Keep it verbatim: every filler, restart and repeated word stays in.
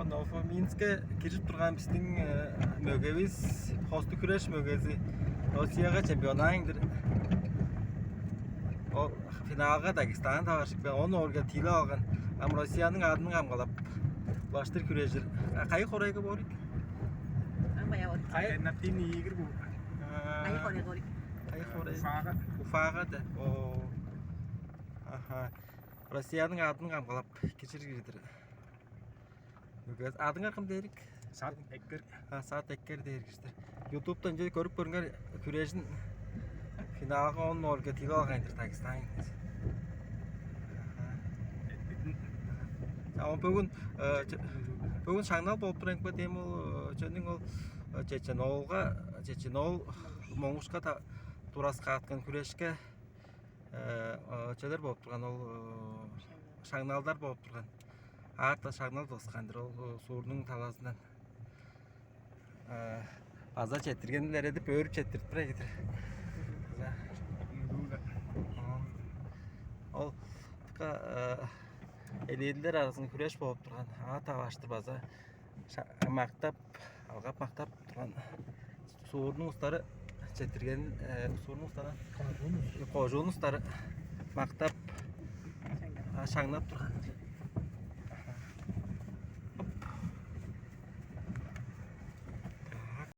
Новоминске кирип турган бистиң мөгевис, хостуг хүреш мөгези, Россияга чемпионаан-дыр. Ол финалга Дагестан таварышып, он орга тиилеп алган. Ам Россияның адын камгалап, баштыр хүрежир. Кайы хорайга боор ийик? Ам баяа боор. Кайы? Альтернативный игры бу. Кайы хорайга боор ийик? Кайы хорай? Уфага. Уфага да. О. Аха. Россияның адын камгалап кичир кирдир. Үгес, адыңар кым дээрик? Саат Эккер. А, Саат Эккер дээр кижи-дир. Ютубта ынча көрүп көрүңер, хүрежин финалга он орга тиилеп алган-дыр Дагестан. А он бүгүн бүгүн шаңнал болуп турайын бе, дем ол чөнүң ол Чечен-оолга, Чечен-оол Моңгушка тураскааткан хүрешке чедер болуп турган ол шаңналдар болуп турган. Аарта шаңнал доскандыр ол суурнуң талазындан. База четтиргенилер эдип, өөрүп четтирип тур эгидир. Ол элээдилер аразын хүреш болуп турган. Аа таваштыр база мактап, алгап мактап турган суурнуң устары четтирген, суурнуң устары, кожуун устары мактап, шаңнап турган.